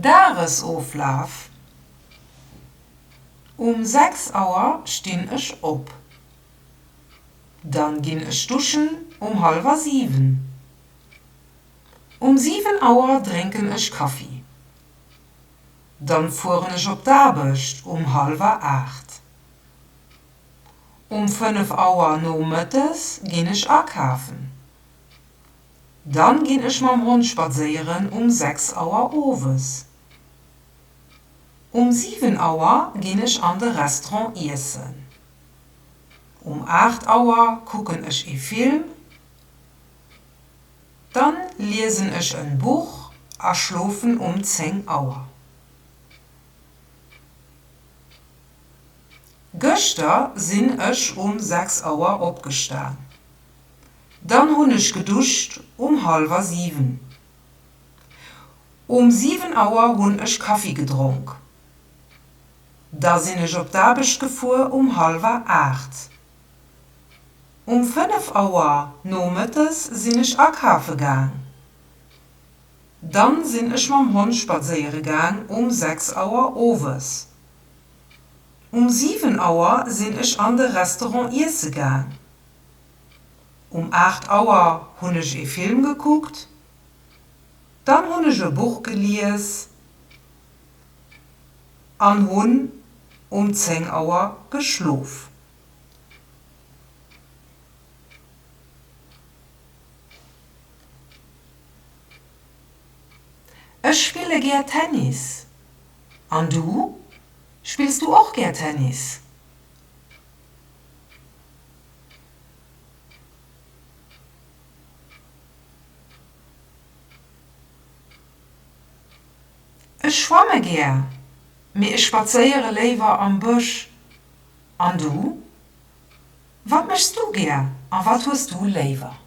Dagesoflaf, Um 6 Auer stinn ech op. Dann ginn ech duschen um hallwer 7. Um 7 Auer drénken ech Kaffi. Dann fueren ech op d'Aarbecht um hallwer 8. Um 5 Auer nomëttes ginn ech akafen. Dann ginn ech mam Hond spadséieren um 6 Auer owes. Um 7 Auer ginn ech an de Restaurant iessen. Um 8 Auer kucken ech ee Film. Dann liesen ech en Buch a schlofen um 10 Auer. Gëschter sinn ech um 6 Auer opgestan. Dann hunn ech geduscht um hallwer 7. Um 7 Auer hunn ech Kaffi gedronk. Da sinn ech op d'Aarbecht gefuer um hallwer 8. Um 5 Auer nomëttes sinn ech akafe gaang. Dann sinn ech mam Hond spadséiere gaang um 6 Auer owes. Um 7 Auer sinn ech an de Restaurant iesse gaang. Um 8 Auer hunn ech ee Film gekuckt. Dann hunn ech e Buch gelies an hunn um 10 Auer geschlof. Ech spille gär Tennis. An du? Spills du och gär Tennis? Ech schwamme gär, mee ech spadséiere léiwer am Bësch. An du? Wat méchs du gär a wat hues du léiwer?